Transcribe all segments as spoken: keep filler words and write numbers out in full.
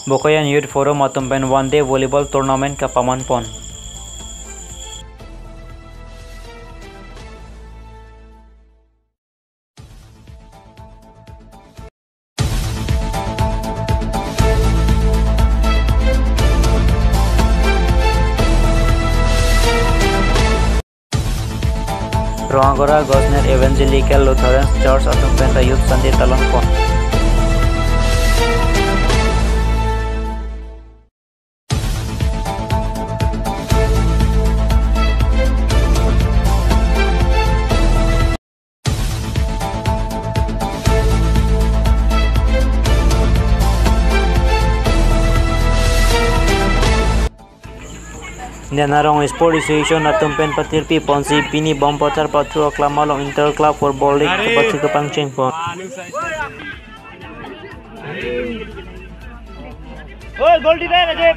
Bokajan Youth Forum atum pen one day volleyball tournament kapaman pon. Rongagora Gosner Evangelical Lutheran Church atum pen ta Youth Sunday talon pon. Nana Rong Sport Association atum pen patirpi ponsi pini Bompathar pathu aklam along Inter Club Football League kapathu kapangcheng pon. Oi, goal di dai, Rajiv.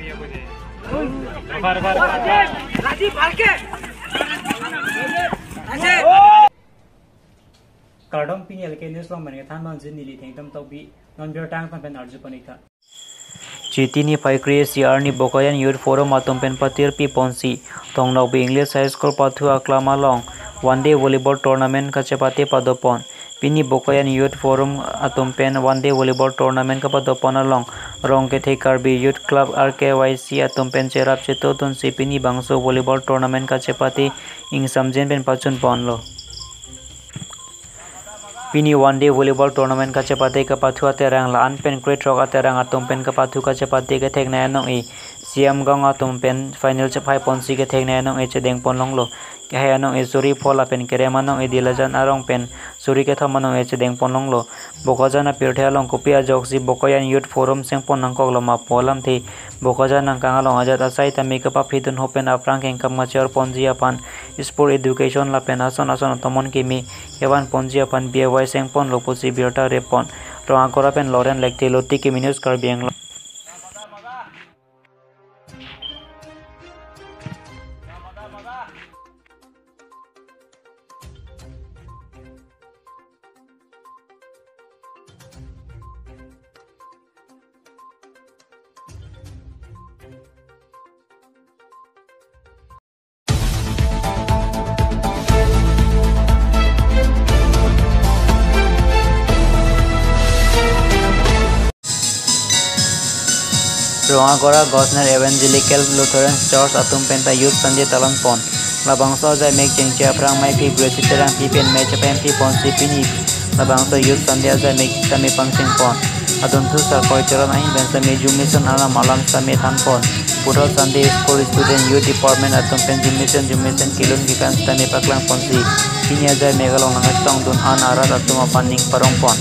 Rajiv, bhal ke. Rajiv. Kardom, pini L K News along pen kethan non jin neli Thengtom Tokbi, non birta angtan pen arju pon-ik tha. Chiti niphai kre-isi arni Bokajan Youth Forum atum pen patirpi ponsi Thong Nokbe English High School pathu aklam along one day volleyball tournament kachepate pado pon. Pini Bokajan Youth Forum atum pen one day volleyball tournament kapado pon along Rongkethe Karbi Youth Club R K Y C atum pen cherap cheto dunsi pini bangso volleyball tournament kachepate ingsamjin pen pachun ponlo. Pini one day volleyball tournament kachepate kapathu aterang la-an pen krethrok aterang atum pen kapathu kachepate kethek nai anong-e, Siam Gong atum pen final chephai ponsi kethek nai anong-e chedeng pon longlo. Kehai anong-e suri pho lapen kerem anong-e Dilajan arong pen suri kethom anong-e chedeng pon longlo. Bokajan apirthe along kopi ajoksi Bokajan Youth Forum seng pon nangkoklo ma pu alamthe Bokajan angkang along ajat asai tame kapaphi dun ho pen aphrang kengkam kachor ponji aphan sport education lapen ason ason atomon kimi kevan ponji aphan B Y seng ponlo pusi birta rep pon. Rongagora pen Loren Lekthe, Luti Kimi News, Karbi Anglong. Rongagora Gosner Evangelical Lutheran Church atum pen ta Youth Sunday talon pon. Labangso ajai mek chengche aphrang maiphi Gracie Terangpi pen me chepemphi ponsi pini labangso Youth Sunday ajai mek tame pangcheng pon. Adunthu Sarkoi Teron ahin pen sitame jumison alam alam sitame than pon. Puthot Sunday School Student Youth Department atum pen jumison jumison kelun kekan sitame paklang ponsi pini ajai mek along nangkachetongdun an arat atum aphan ning parong pon.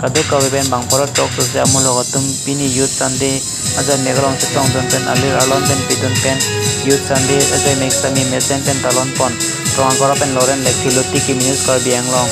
Kadokave pen bang pharo throk sose amulhok atum pini Youth Sunday ajai mek along chetongdun pen alir arlon pen pidun pen Youth Sunday ajai mek sitame mesen pen talon pon. Rongagora pen Loren Lekthe, Luti Kimi News, Karbi Anglong.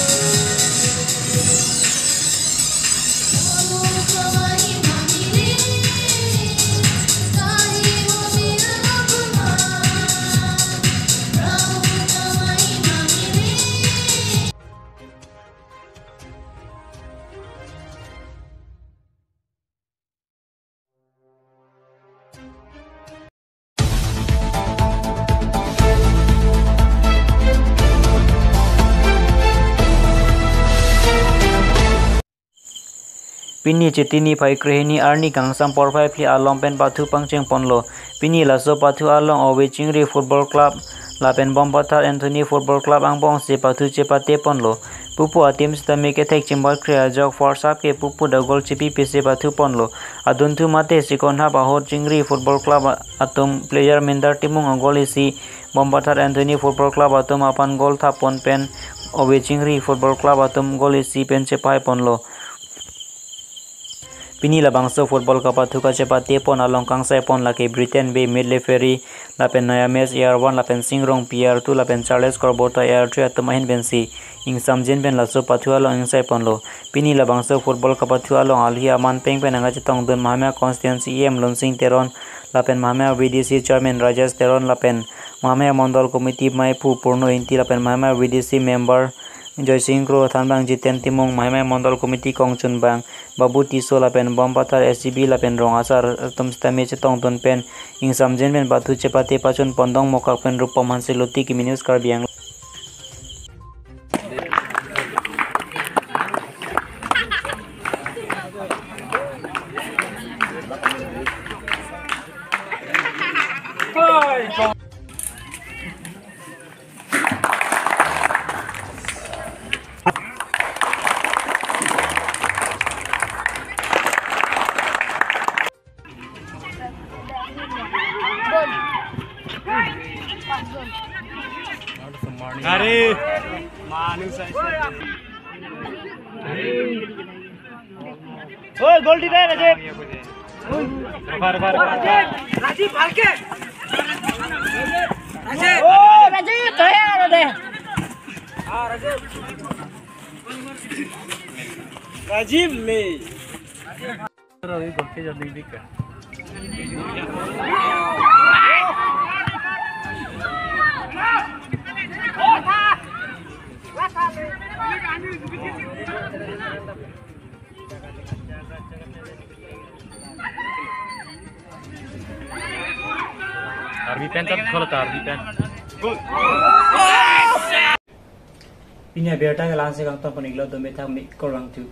Pini Chiti niphai krehini arni kangsam porphai phli along pen pathu pangcheng ponlo. Pini laso pathu along Ove Chingri Football Club lapen Bompathar Anthony Football Club angbong si pathu chepate ponlo. Pupu ateam sitame kethek chimbat kre ajok first half ke pupu ta goal chipi pisi pathu ponlo. Adunthu mate second half ahut Chingri Football Club atum player Mindar Timung a-goal isi, Bompathar Anthony Football Club atum aphan goal thap pon pen Ove Chingri Football Club atum goal isi pen chepai ponlo. Pini labangso football kapathu kachepate pon along kangsai pon lake Britain Bey, Midley Ferry, lapen Nayames A R one, lapen Singrong P R two, lapen Charles Korbota A R three atum ahin pensi ingsamjin pen laso pathu along ingsai ponlo. Pini labangso football kapathu along alhi aman peng pen nangkachetongdun Mahamaya Constituency E M Lunsing Teron, lapen Mahamaya V D C Chairman Rajesh Teron, lapen Mahamaya Mondol Committee Meiphu Purno Ingti, lapen Mahamaya V D C Member Joysing Kro, thanbang Jiten Timung, Maimai Mondol Committee kongchunbang Babu Tisso lapen Bompathar S G B lapen rong asar atum sitame chetongdun pen ingsamjin pen pathu chepate pachun pondong mokak pen Rupom Hanse Luti, Kimi News Karbi Anglong. Are. Oi, goal di de, Rajiv. Rajiv, Rajiv, bhalke. Rajiv. Oh, Rajiv, to hai aro de. Rajiv le. Army pen tap kholo ta, army pen. Pini abirta ke langsi kangton pon iklo dome thang mi korang tu.